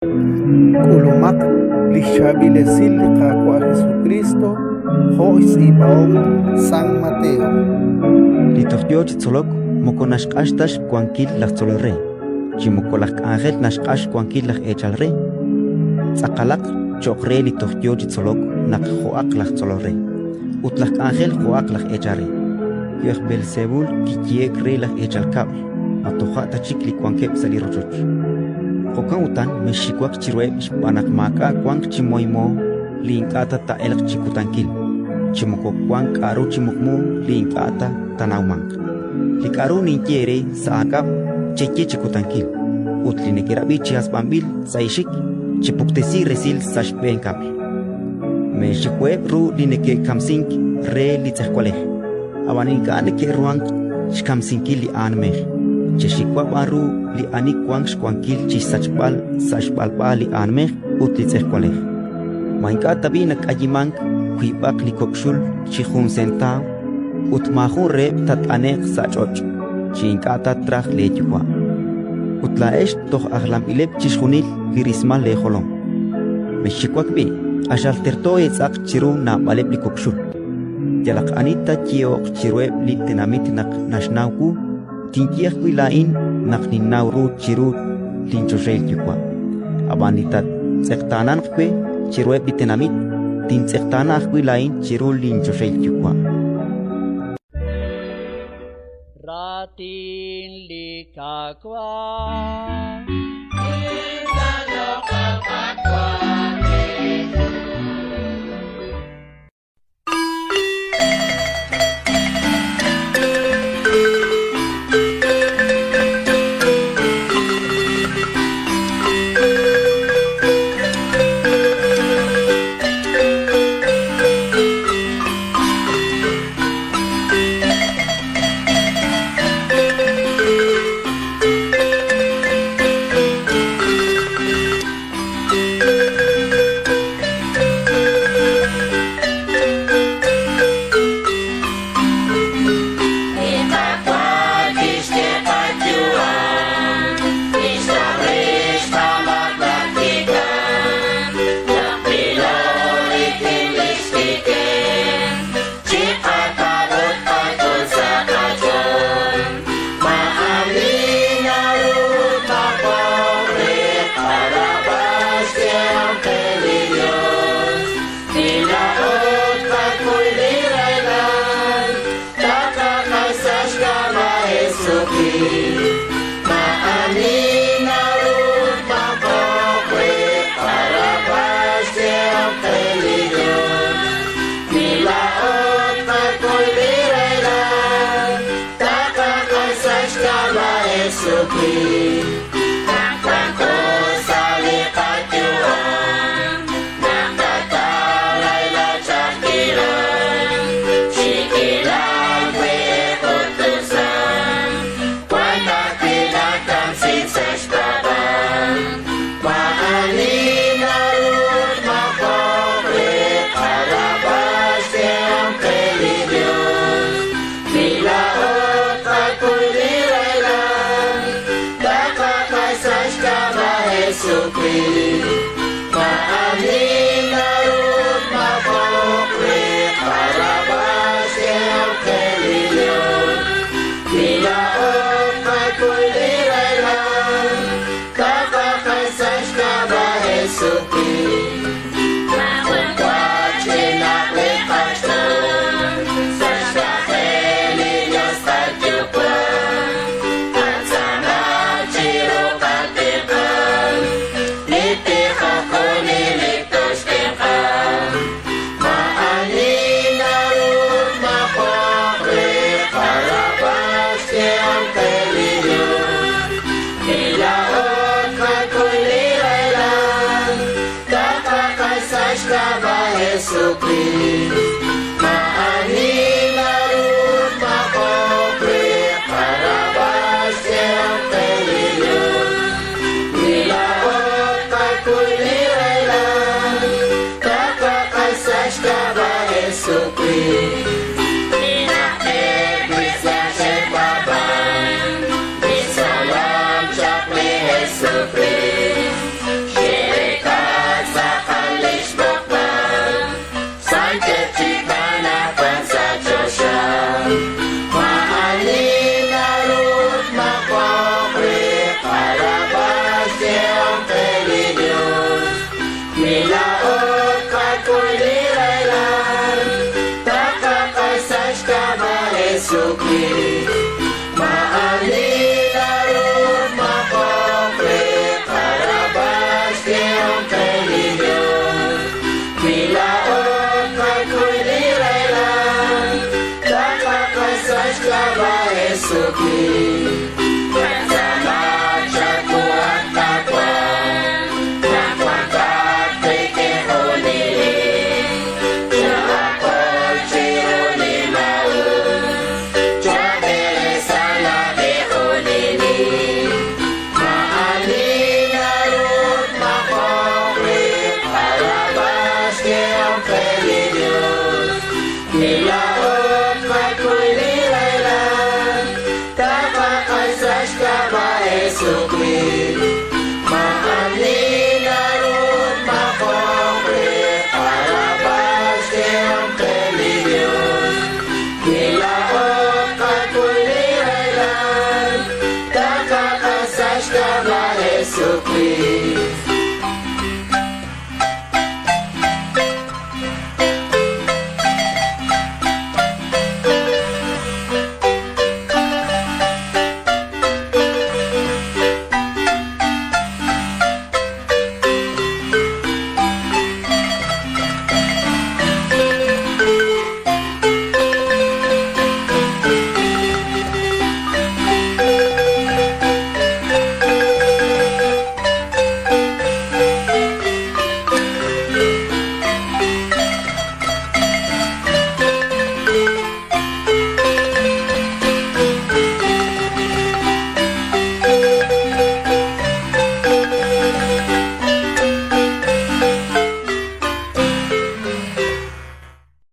K'ulumaq li xchaab'il esil li Qaawa' Jesukriist jo' xtz'iib'ahom San Mateo. Li toj yo chi tzolok moko naxq'ax ta xwankil laj tzolol re, chi moko laj k'anjel naxq'ax xwankil laj eechal re. Tz'aqalaq cho'q re li toj yo chi tzolok naq jo'aq laj tzolol re, ut laj k'anjel jo'aq laj eechal re. Wi aj Beelsebul kiyehe'k re laj eechal kab'l, ma toja' ta chik li wankeb' sa' li rochoch? Jo'kan utan mexxiwak chiruheb' xb'aan naq maak'a' wank chi moymo li ink'a' ta taa'elq chi kutankil, chi moko wank k'aru chi muqmu li ink'a' ta taanawmanq. Li k'aru ninye eere sa' aak'ab', cheye chi kutankil, ut li nekerab'i chi hasb'anb'il sa' eexik, chepuktesi resil sa' xb'een kab'l. Meexiwaheb' ru li neke'kamsink re li tz'ejwalej, ab'an ink'a' neke'ruhank xkamsinkil li aanmej. Chexiwa b'an ru li ani wank xwankil chi xsachb'al sa' xb'alb'a li aanmej ut li tz'ejwalej. Ma ink'a' tab'i' nak'ayimank wiib'aq li kok' xul chi jun sentaaw? Ut maajun reheb' taat'ane'q sa' ch'och' chi ink'a' ta traj leeYuwa'. Ut laa'ex toj ajlanb'ileb' chixjunil li rismal leejolom. Mexxiwak b'i', q'axal terto eetz'aq chiru naab'aleb' li kok' xul. Yalaq ani taayehoq chiruheb' li tenamit naq naxnaw wu, tinye ajwi' laa'in naq ninnaw ru chiru linchoxahil Yuwa'. Ab'an li taatz'eqtaananq we chiruheb' li tenamit, tintz'eqtaana ajwi' laa'in chiru linchoxahil Yuwa'. Raatin li Qaawa'. Jesukriist. Maa'ani naru tmaq'oq re qarab'al xk'ehom qe li Yos. Wi laa'o tqakuy li rahilal, taqaq'ax sa' xk'ab'a' Jesukriist. Qatz'aama chawu, at Qaawa', naq wanqat qik'in junelik. Chaaqol chiru li maa'us, chab'eresa laab'e junelik. Maa'ani naru tmaq'oq re qarab'al xk'ehom qe li Yos. Wi laa'o tqakuy li rahilal, taqaq'ax sa' xk'ab'a' Jesukriist. Maa'ani naru tmaq'oq re qarab'al xk'ehom qe li Yos. Wi laa'o tqakuy li rahilal, taqaq'ax sa' xk'ab'a' Jesukriist.